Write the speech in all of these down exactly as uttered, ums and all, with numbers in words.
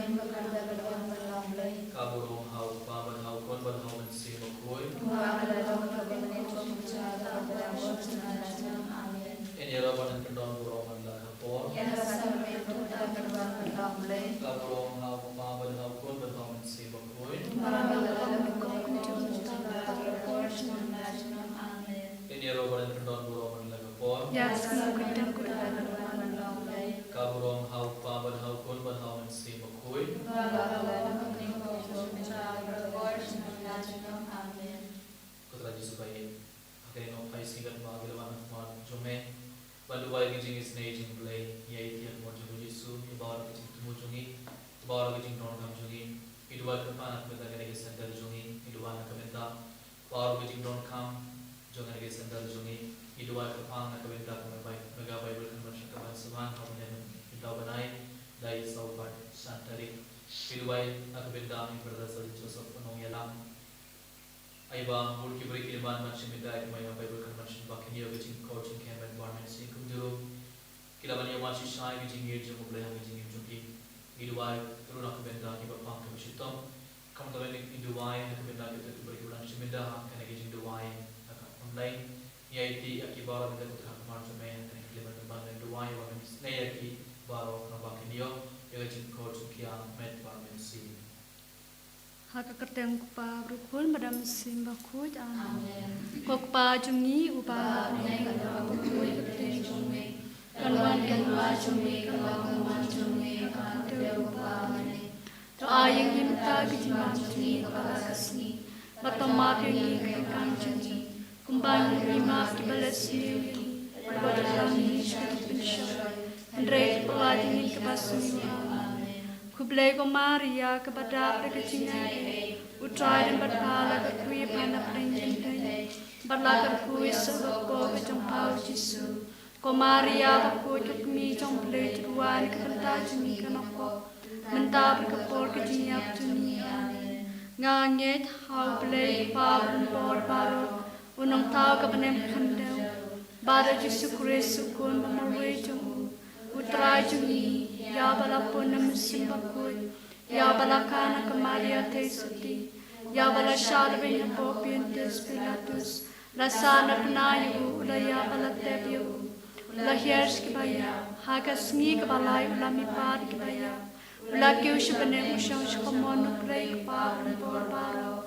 Ka burom ha u Kpa bad ha u Khun bad ha u Mynsiem Bakhuid. Amen. Yn ïaroh ban pyndon burom man la ka por. Ka burom ha u Kpa bad ha u Khun bad ha u Mynsiem Bakhuid. Amen. Yn ïaroh ban pyndon burom man la ka por. Ka burom ha u Kpa bad ha u Khun bad ha u Mynsiem Bakhuid. Amen. Ko Trai Jisu Khrist, ha kane ka sngi Nohphai Sngi Katba ngi la wan ha khmat jong me ban duwai ïa ka jingisynei jong U Blei. Ngi aiti ha khmat jong U Jisu, ïa baroh ki jingthmu jong ngi, ïa baroh ki jingdonkam jong ngi. Ngi duwai kyrpad na ka bynta kane ka center jong ngi, ngi duwai na ka bynta baroh ki jingdonkam jong kane ka center jong ngi. Ngi duwai kyrpad na ka bynta ka Mega Bible Convention kaba sa wan ha u bnai, mynta u bnai, dei saw bad san tarik. Ngi duwai na ka bynta i Brother Sergeant Joseph Nongïalam. Ai ba bun ki briew ki dei ban wan sha mynta ïa ka Mega Bible Convention ba kin ïoh ka jingkor jingkmen bad mynsiem kumjuh ruh ki la ban ïa wan shisha ïa ka jingïeit jong U Blei ha ka jingim jong ki. Ngi duwai ruh na ka bynta kiba pang kiba shitom. Kumta ruh ngi duwai na ka bynta kita ki briew kiba wan sha mynta ha kane ka jingduwai ha ka online. Ngi aiti ïa ki baroh mynta ko Trai ha khmat jong me ha kane ka khyllipmat ban duwai ba men isynei ïa ki baroh naba kin ïoh ïa ka jingkor jong ki ha met bad mynsiem. Ha ka kyrteng u Kpa bad u Khun bad u Mynsiem Bakhuid. Amen. Ko Kpa jong ngi uba ha bneng, ka long ka kyrteng jong me. Kan wan ka hima jong me, kan long ka mon jong me ha ka khyndew uba ha bneng. To ai ïa ngi mynta ka jingbam jong ngi kaba la ka sngi. Bad to map ïa ngi ka jingkam jong ngi. Kumba ngi map ïa kiba leh sniew ïa ngi, wat la ngi sha ka jingpynshoi, hynrei to pyllait ïa ngi na kaba sniew. Amen. Khublei ko Maria, kaba dap da ka jingaiei, u Trai u don bad pha, la kyrkhu ïa pha na pdeng ki kynthei, bad la kyrkhu ïa ka sawa ka jong pha u Jisu. Ko Maria bakhuid, ko Kmie jong U Blei, to duwai na ka bynta jong ngi kiba pop, mynta bad ka por ka jingïap jong ngi. Amen. Nga ngeit ha U Blei Kpa uba don bad baroh, u Nongthaw kaba ha bneng khyndew, bad ha U Jisu Khrist u Khun ba marwei jong u, u Trai jong ngi, ïa uba la pun na u Mynsiem Bakhuid, ïa uba la kha na ka Maria Theisotti, ïa uba la shah lehbeiñ ha u Pontius Pilatus, la sah na bnai ïa u, u la ïap bad la tep ïa u, u la hiar sha kiba ïap, ha ka sngi kaba lai u la mihpat na kiba ïap, u la kiew sha bneng, u shong sha ka mon U Blei Kpa uba don bad baroh.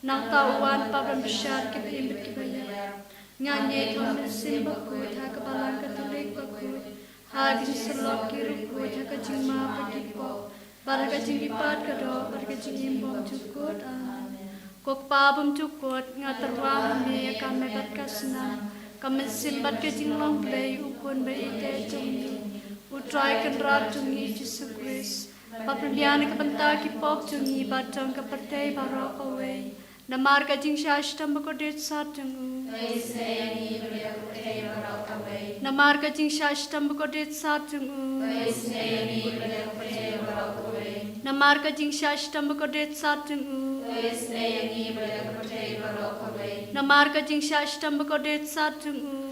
Nangta u wan pat ban bishar ïa kiba im bad kiba ïap. Nga ngeit ha u Mynsiem Bakhuid, ha ka Balang Katholik bakhuid, ha ka jingsyllok ki riewkhuid, ha ka jingmap ki pop, bad ha ka jingmihpat ka doh, bad ha ka jingim bymjukut. Amen. Ko Kpa bymjukut, nga tyrwa ha me ïa ka met bad ka snam, ka mynsiem bad ka jinglong Blei, u Khun ba ïeit jong me, u Trai Kynrad jong ngi Jisu Khrist, ba pynbiang na ka bynta ki pop jong ngi bad jong ka pyrthei baroh kawei. Namar ka jingshah shitom bakordit sat jong u. Namar ka jingshah shitom bakordit sat jong u. Namar ka jingshah shitom bakordit sat jong u. Namar ka jingshah shitom bakordit sat jong u.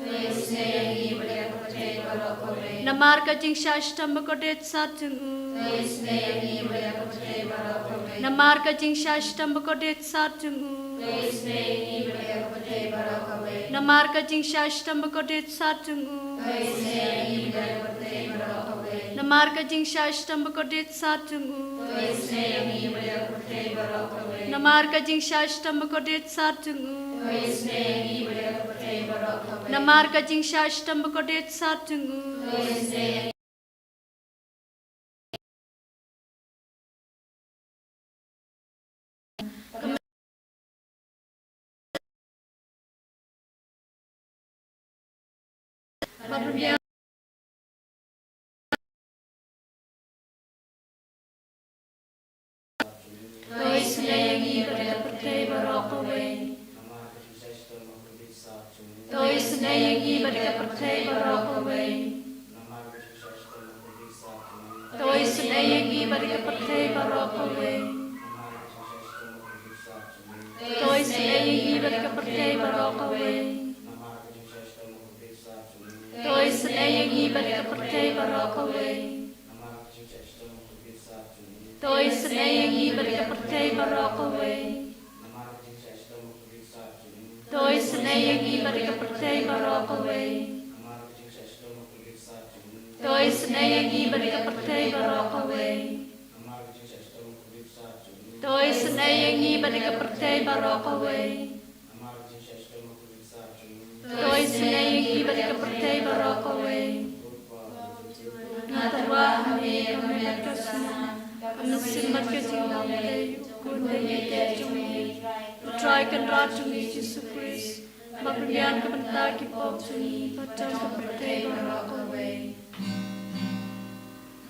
Namar ka jingshah shitom bakordit sat jong u. Namar ka jingshah shitom bakordit sat jong u. Namar ka jingshah shitom bakordit sat jong u. Namar ka jingshah shitom bakordit sat jong u. Namar ka jingshah shitom bakordit sat jong u. Namar ka jingshah shitom bakordit sat jong u. To isynei ïa ngi bad ïa ka pyrthei baroh kawei. To isynei ïa ngi bad ïa ka pyrthei baroh kawei. To isynei ïa ngi bad ïa ka pyrthei baroh kawei. To isynei ïa ngi bad ïa ka pyrthei baroh kawei. To isynei ïa ngi bad ïa ka pyrthei baroh kawei. Namar ka jingshah shitom bakordit sat jong u. To isynei ïa ngi bad ïa ka pyrthei baroh kawei. To isynei ïa ngi bad ïa ka pyrthei baroh kawei. To isynei ïa ngi bad ïa ka pyrthei baroh kawei. To isynei ïa ngi bad ïa ka pyrthei baroh kawei. To isynei ïa ngi bad ïa ka pyrthei baroh kawei. Nga tyrwa ha me ïa ka met ka snam, ka mynsiem bad ka jinglong Blei, U Khun baieit jong ngi, U Trai Kynrad jong ngi Jisu Khrist, ba pynbiang na ka bynta ki pop jong ngi bad jong ka pyrthei baroh kawei.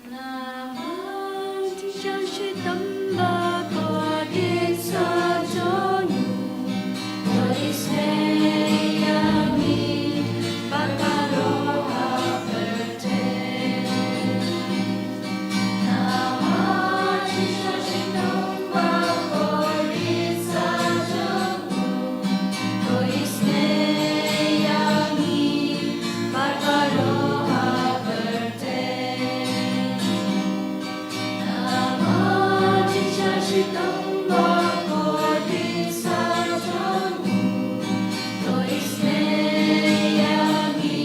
Namar jingshah shitom bakordit sa jong u, to isynei ïa ngi bad baroh ha pyrthei. Namar jingshah shitom bakordit sa jong u, to isynei ïa ngi bad baroh ha pyrthei. Namar jingshah shitom bakordit sa jong u, to isynei ïa ngi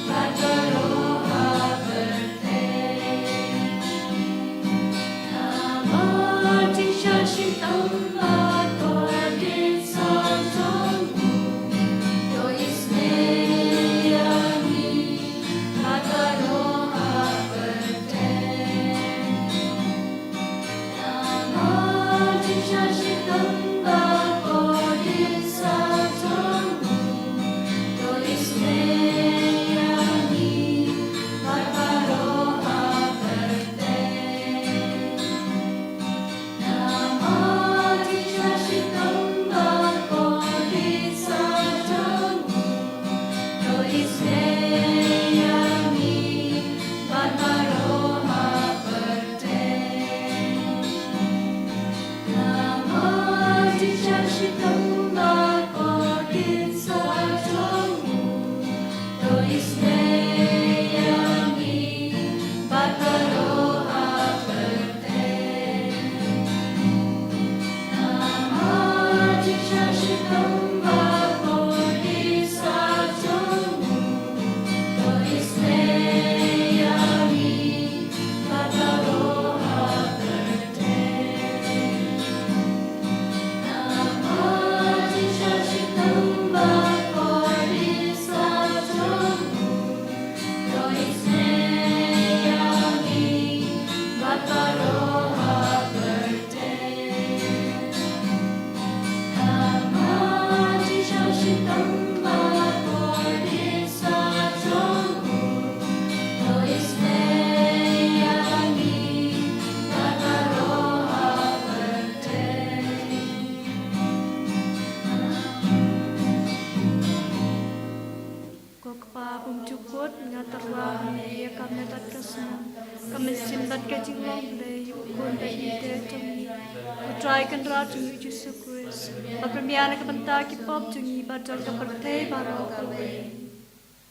bad baroh ha pyrthei. Namar jingshah shitom bakordit sa jong u, to isynei ïa ngi bad baroh ha pyrthei. Namar jingshah shitom bakordit sa jong u, to isynei ïa ngi bad baroh ha pyrthei. Namar jingshah shitom bakordit sa jong u, to isynei ïa ngi bad baroh ha pyrthei. Namar jingshah shitom bakordit sa jong u, to isynei ïa ngi bad baroh ha pyrthei. Namar jingshah shitom bakordit sa jong u, to isynei ïa ngi bad baroh ha pyrthei. Namar jingshah shitom bakordit sa jong u, to isynei ïa ngi bad baroh ha pyrthei. Namar jingshah shitom bakordit sa jong u, to isynei ïa ngi bad baroh ha pyrthei. Ko Kpa bymjukut, nga tyrwa ha me ïa ka met bad ka snam, ka mynsiem bad ka jinglong Blei, U Khun baieit jong ngi, U Trai Kynrad jong ngi Jisu Khrist, ba pynbiang na ka bynta ki pop jong ngi bad jong ka pyrthei baroh kawei.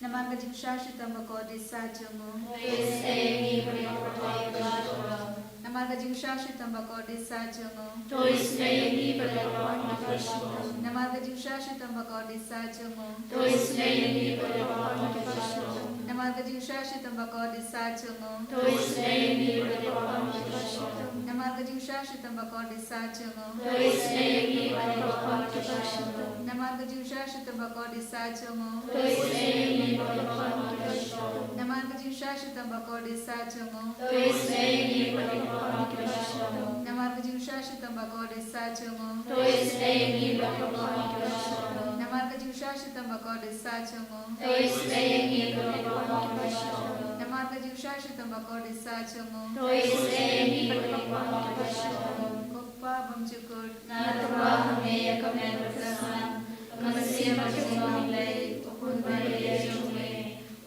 Namar ka jingshah shitom bakordit sa jong u, to isynei ïa ngi bad ïa ka pyrthei baroh. Namar ka jingshah shitom bakordit sa jong u, to isynei ïa ngi bad ïa ka pyrthei baroh. Namar ka jingshah shitom bakordit sa jong u, to isynei ïa ngi bad ïa ka pyrthei baroh. Namar ka jingshah shitom bakordit sa jong u, to isynei ïa ngi bad ïa ka pyrthei baroh. Namar ka jingshah shitom bakordit sa jong u, to isynei ïa ngi bad ïa ka pyrthei baroh. Namar ka jingshah shitom bakordit sa jong u, to isynei ïa ngi bad ïa ka pyrthei baroh. Namar ka jingshah shitom bakordit sa jong u, to isynei ïa ngi bad ïa ka pyrthei baroh. Namar ka jingshah shitom bakordit sa jong u, to isynei ïa ngi bad ïa ka pyrthei baroh. Namar ka jingshah shitom bakordit sa jong u, to isynei ïa ngi bad ïa ka pyrthei baroh. Namar ka jingshah shitom bakordit sa jong u, to isynei ïa ngi bad ïa ka pyrthei baroh. Ko Kpa bymjukut, nga tyrwa ha me ïa ka met bad ka snam, ka mynsiem bad ka jinglong Blei, U Khun baieit jong ngi,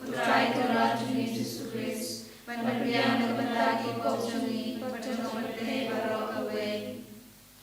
U Trai Kynrad jong ngi Jisu Khrist, ban pynbiang na ka bynta ki pop jong ngi bad jong ka pyrthei baroh kawei.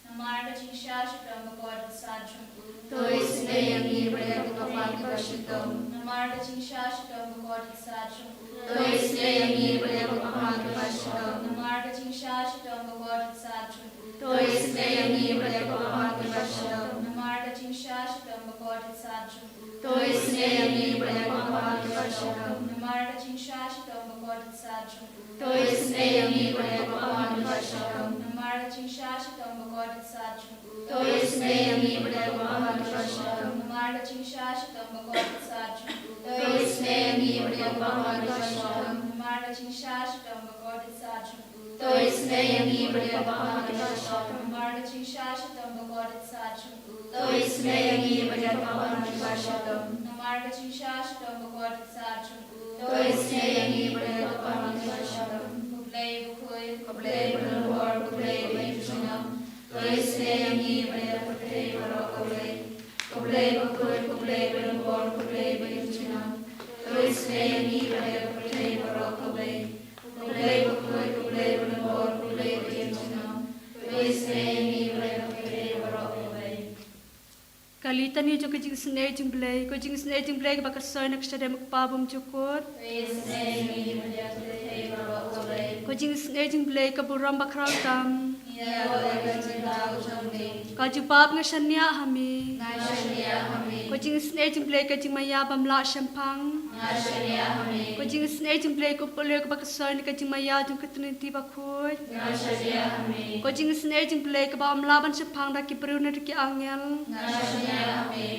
Namar ka jingshah shitom bakordit sa jong u, to isynei ïa ngi bad ïa ka kpa kiba shitom. Namar ka jingshah shitom bakordit sa jong u, to isynei ïa ngi bad ïa ka kpa kiba shitom. Namar ka jingshah shitom bakordit sad jong u. To isynei ïa ngi bad ïa kaba bun kiba shitom. Namar ka jingshah shitom bakordit sad jong u. To isynei ïa ngi bad ïa kaba bun kiba shitom. Namar ka jingshah shitom bakordit sad jong u. To isynei ïa ngi bad ïa kaba bun kiba shitom. Namar ka jingshah shitom bakordit sad jong u. To isynei ïa ngi bad ïa kaba bun kiba shitom. Namar ka jingshah shitom bakordit sad jong u. To isynei ïa ngi bad ïa kaba bun kiba shitom. Namar ka jingshah shitom bakordit sad jong u. To isynei ïa ngi bad ïa kaba bun kiba shitom. Namar ka jingshah shitom bakordit sad jong u. To isynei ïa ngi bad ïa kaba bun kiba shitom. Namar ka jingshah shitom bakordit sad jong u. To isynei ïa ngi bad ïa kaba bun kiba shitom. Ko Blei bakhuid, ko Blei badonbor, ko Blei baïaid junom. To isynei ïa ngi bad ïa ka pyrthei baroh ko Blei. Ko Blei bakhuid, ko Blei badonbor, ko Blei baïaid junom. To isynei ïa ngi bad ïa ka pyrthei baroh ko Blei. Ko Blei bakhuid, ko Blei badonbor, ko Blei baïaid junom. To isynei ïa ngi bad ïa ka pyrthei baroh ko Blei. Ka litani jong ka jingisynei jong Blei, ko jingisynei jong Blei kaba ka soi na ka shadem u Kpa bymjukut. Ko jingisynei jong Blei ka burom bakhraw tam. Ka jubab nga shaniah ha me. Ko jingisynei jong Blei ka jingmaïa bym lah shemphang. Ko jingisynei jong Blei ka upatluid kaba ka soi na ka jingmaïa jong ka Trinity bakhuid. Ko jingisynei jong Blei kaba ym lah ban shemphang da ki briew ne da ki angel.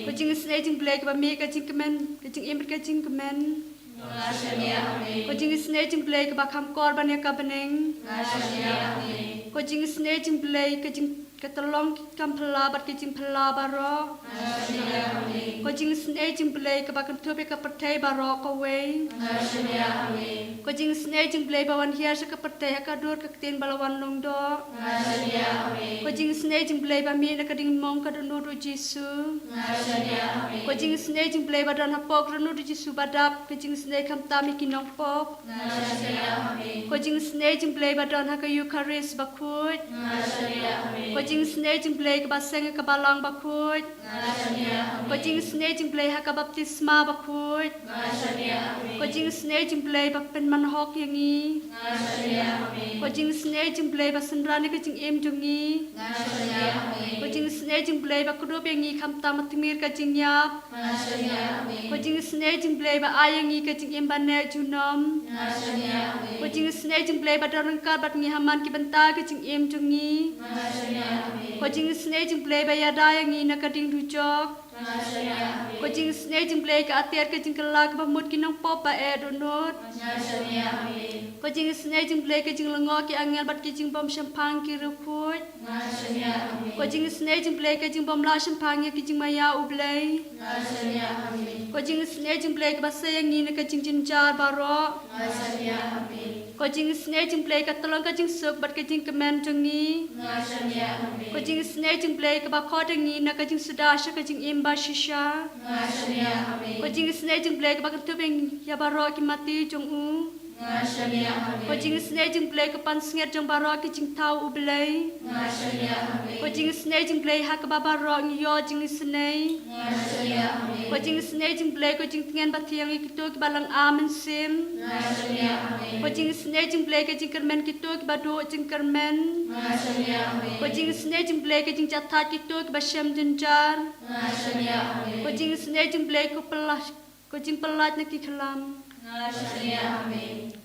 Ko jingisynei jong Blei kaba mih ka jingkmen, ka jingim bad ka jingkmen. Ko jingisynei jong Blei kaba kham kor ban ïa ka bneng. Ko jingisynei jong Blei ka jing, ka tyllong ki kam phylla bad ka jingphylla baroh. Ko jingisynei jong Blei kaba kynthup ïa ka pyrthei baroh kawei. Ko jingisynei jong Blei ba wan hiar sha ka pyrthei ha ka dur ka ktien ba la wan long doh. Ko jingisynei jong Blei ba mih na ka ding mong ka dohnud u Jisu. Ko jingisynei jong Blei ba don hapoh ka dohnud u Jisu ba dap, ka jingisynei khamtam ïa ki nongpop. Ko jingisynei jong Blei ba don ha ka Eukharist bakhuid. Ko jingisynei jong Blei kaba seng ha ka balang bakhuid. Ko jingisynei jong Blei ha ka baptisma bakhuid. Ko jingisynei jong Blei ba pynman hok ïa ngi. Ko jingisynei jong Blei ba synran ïa ka jingim jong ngi. Ko jingisynei jong Blei ba kdup ïa ngi khamtam ha tmier ka jingïap. Ko jingisynei jong Blei ba ai ïa ngi ka jingim ba neh junom. Ko jingisynei jong Blei ba don ryngkat bad ngi ha man ki bynta ka jingim jong ngi. Ko jingisynei jong Blei ba ïada ïa ngi na ka ding dujok. Ko jingisynei jong Blei ka atiar ka jingkylla kaba mut ki nongpop ba eh dohnud. Ko jingisynei jong Blei ka jinglyngngoh ki angel bad ki jingbymshemphang ki riewkhuid. Ko jingisynei jong Blei ka jingbymlah shemphang ïa ki jingmaïa u Blei. Ko jingisynei jong Blei kaba sei ïa ngi na ka jingjynjar baroh. Ko jingisynei jong Blei ka tyllong ka jingsuk bad ka jingkmen jong ngi. Ko jingisynei jong Blei kaba khot ïa ngi na ka jingsuda sha ka jingim ba shisha. Ko jingisynei jong Blei kaba kynthup ïa ngi ïa baroh ki mati jong u. Ko jingisynei jong Blei ka pansngiat jong baroh ki jingthaw u Blei. Ko jingisynei jong Blei ha kaba baroh ngi ïoh jingisynei. Ko jingisynei jong Blei ko jingtngen ba thiang ïa kito kiba lynga mynsiem. Ko jingisynei jong Blei ka jingkyrmen kito kiba duh jingkyrmen. Ko jingisynei jong Blei ka jingjahthait kito kiba shem jynjar. Ko jingisynei jong Blei ko pyllait, ko jingpyllait na ki khlam.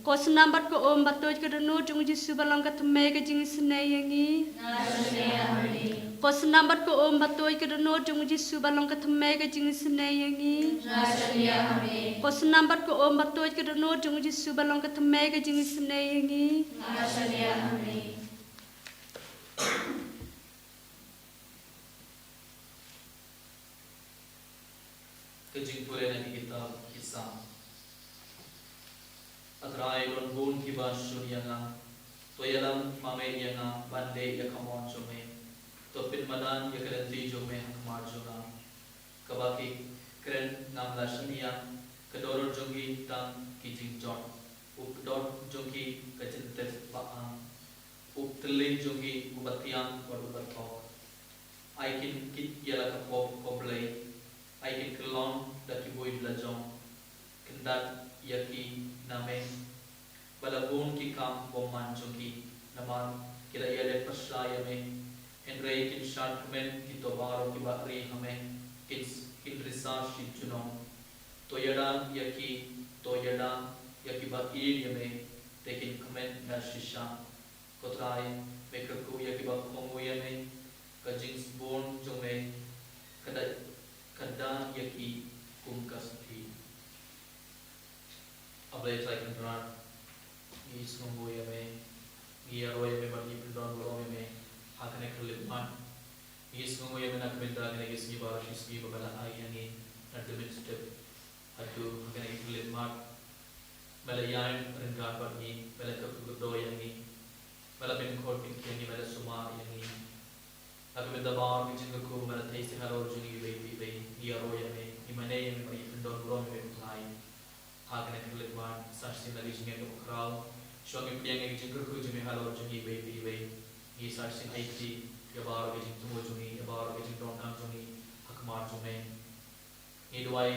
Ko snam bad ko um ba tuid ka dohnud jong u Jisu ba long ka thymmei ka jingisynei ïa ngi. Ko snam bad ko um ba tuid ka dohnud jong u Jisu ba long ka thymmei ka jingisynei ïa ngi. Ko snam bad ko um ba tuid ka dohnud jong u Jisu ba long ka thymmei ka jingisynei ïa ngi. Ka jingpule na ki kitab ki Salm. A Trai, don bun kiba shun ïa nga. To ïalam ma me ïa nga ban leh ïa ka mon jong me. To pynmadan ïa ka lynti jong me ha khmat jong nga. Kaba ki kren ngam la shaniah, ka dorot jong ki tang ki jingjot. U pdor jong ki ka jingtip ba ang. U tylli jong ki u ba thiang bad u ba thok. Ai kin kit ïa la ka pop, ko Blei. Ai kin kyllon da ki buit la jong. Kyndat ïa ki na me. Ba la bun ki kam bymman jong ki, namar ki la ïaleh pyrshah ïa me. Hynrei kin shad kmen kito baroh kiba ri ha me, kin, kin risa shi junom. To ïada ïa ki, to ïada ïa kiba ïeit ïa me, te kin kmen da shisha. Ko Trai, me kyrkhu ïa kiba kohnguh ïa me, ka jingsbun jong me ka da, ka da ïa ki kum ka spi. A Blei Trai Kynrad, ngi sngewnguh ïa me, ngi ïaroh ïa me bad ngi pyndonburom ïa me ha kane ka khyllipmat. Ngi sngewnguh ïa me na ka bynta kane ka sngi baroh shi sngi ba me la ai ïa ngi na ka mynstep. Haduh ha kane ka khyllipmat, me la ïaid ryngkat bad ngi, me la kyrkhu kyrdoh ïa ngi, me la pynkhot pynkhie ïa ngi, me la sumar ïa ngi. Na ka bynta baroh ki jingkyrkhu ba me la theh sha halor jong ngi iwei pa iwei, ngi ïaroh ïa me, ngi mane ïa me bad ngi pyndonburom ïa me ko Trai. Ha kane ka khyllipmat, sa shisien la ka jingngeit kaba khraw, shuwa ngi pdiang ïa ka jingkyrkhu jong me halor jong ngi iwei pa iwei. Ngi sa shisien aiti ïa baroh ka jingthmu jong ngi, ïa baroh ka jingdonkam jong ngi ha khmat jong me. Ngi duwai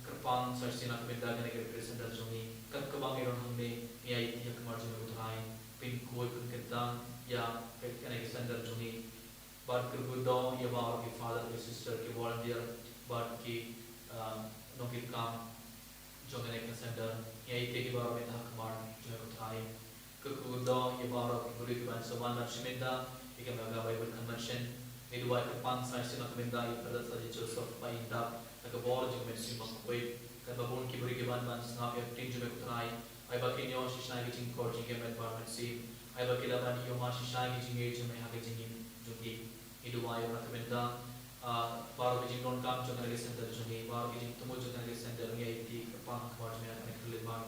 kyrpang sa shisien na ka bynta kane ka Relief Center jong ngi. Kat kaba ngi don hangne, ngi aiti ha khmat jong me ko Trai, pynkhuid pynkyrdan ïa kane ka center jong ngi. Bad kyrkhu kyrdoh ïa baroh ki father, ki sister, ki volunteer, bad ki, um, nongkitkam jong kane ka center. Ngi aiti ïa ki baroh mynta ha khmat jong me ko Trai. Kyrkhu kyrdoh ïa baroh ki briew kiban sa wan ban shim bynta ïa ka Mega Bible Convention. Ngi duwai kyrpang sa shisien na ka bynta ïa u Brother Saji Joseph ba in dap da ka bor jong ka Mynsiem Bakhuid. Katba bun ki briew kiban ban sngap ïa ka ktien jong me ko Trai. Ai ba kin ïoh shisha ïa ka jingkor jingkmen bad mynsiem. Ai ba kin lah ban ïoh ma shisha ïa ka jingngeit jong me ha ka jingim jong ki. Ngi duwai na ka bynta, ah, baroh ki jingdonkam jong kane ka center jong ngi, baroh ki jingthmu jong kane ka center, ngi aiti kyrpang ha khmat jong me ha kane ka khyllipmat.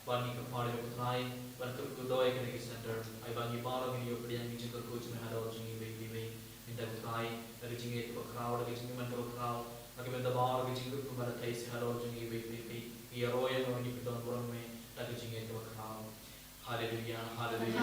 Bad ngi kyrpad ïa me ko Trai ban kyrkhu kyrdoh ïa kane ka center. Ai ba ngi baroh ngin ïoh pdiang ïa ka jingkyrkhu jong me halor jong ngi iwei pa iwei. Mynta ko Trai, da ka jingngeit kaba khraw, da ka jingkmen kaba khraw, na ka bynta baroh ki jingkyrkhu ba me la theh sha halor jong ngi iwei pa iwei, ngi ïaroh ïa me, ngi pyndonburom ïa me da ka jingngeit kaba khraw. Haleluya, haleluya.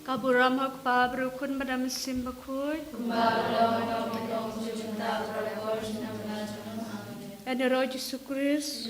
Ka burom ha u Kpa bad u Khun bad u Mynsiem Bakhuid. Kumba ka long ha kaba nyngkong, mynta bad forever. Ïa u Jisu Khrist.